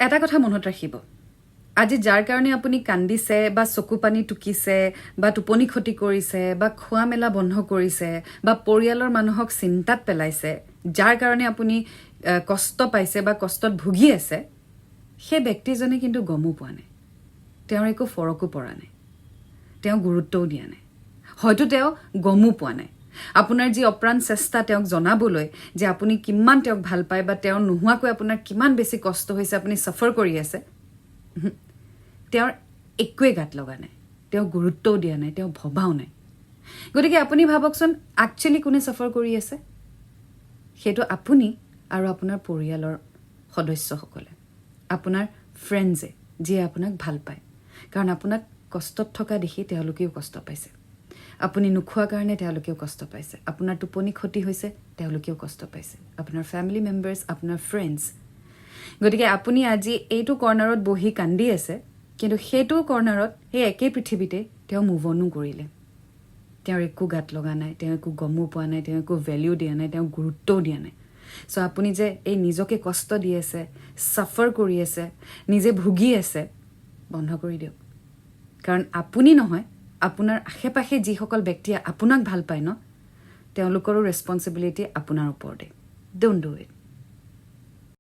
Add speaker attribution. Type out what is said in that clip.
Speaker 1: এটা কথা মনত ৰাখিব, আজি যাৰ কাৰণে আপুনি কান্দিছে বা চকু পানী টুকিছে বা টোপনি ক্ষতি কৰিছে বা খোৱা মেলা বন্ধ কৰিছে বা পৰিয়ালৰ মানুহক চিন্তাত পেলাইছে, যাৰ কাৰণে আপুনি কষ্ট পাইছে বা কষ্টত ভুগি আছে, সেই ব্যক্তিজনে কিন্তু গমো পোৱা নাই, তেওঁৰ একো ফৰকো পৰা নাই, তেওঁ গুৰুত্বও দিয়া নাই, হয়তো তেওঁ গমো পোৱা নাই। আপোনাৰ যি অপ্ৰাণ চেষ্টা তেওঁক জনাবলৈ যে আপুনি কিমান তেওঁক ভাল পায় বা তেওঁ নোহোৱাকৈ আপোনাৰ কিমান বেছি কষ্ট হৈছে, আপুনি চাফাৰ কৰি আছে, তেওঁৰ একোৱে গাত লগা নাই, তেওঁ গুৰুত্বও দিয়া নাই, তেওঁ ভবাও নাই। গতিকে আপুনি ভাবকচোন, একচুৱেলি কোনে চাফাৰ কৰি আছে? সেইটো আপুনি আৰু আপোনাৰ পৰিয়ালৰ সদস্যসকলে, আপোনাৰ ফ্ৰেণ্ডছে, যিয়ে আপোনাক ভাল পায়। কাৰণ আপোনাক কষ্টত থকা দেখি তেওঁলোকেও কষ্ট পাইছে। আপুনি নোখোৱা কাৰণে তেওঁলোকেও কষ্ট পাইছে। আপোনাৰ টোপনি ক্ষতি হৈছে, তেওঁলোকেও কষ্ট পাইছে। আপোনাৰ ফেমিলি মেম্বাৰ্ছ, আপোনাৰ ফ্ৰেণ্ডছ। গতিকে আপুনি আজি এইটো কৰ্ণাৰত বহি কান্দি আছে, কিন্তু সেইটো কৰ্ণাৰত সেই একেই পৃথিৱীতে তেওঁ মুভ অনো কৰিলে। তেওঁৰ একো গাত লগা নাই, তেওঁ একো গমো পোৱা নাই, তেওঁ একো ভেলিউ দিয়া নাই, তেওঁ গুৰুত্বও দিয়া নাই। চ' আপুনি যে এই নিজকে কষ্ট দি আছে, চাফাৰ কৰি আছে, নিজে ভুগি আছে, বন্ধ কৰি দিয়ক। কাৰণ আপুনি নহয়, আপোনাৰ আশে পাশে যিসকল ব্যক্তিয়ে আপোনাক ভাল পায় ন, তেওঁলোকৰো ৰেচপনচিবিলিটি আপোনাৰ ওপৰতে। Don't do it.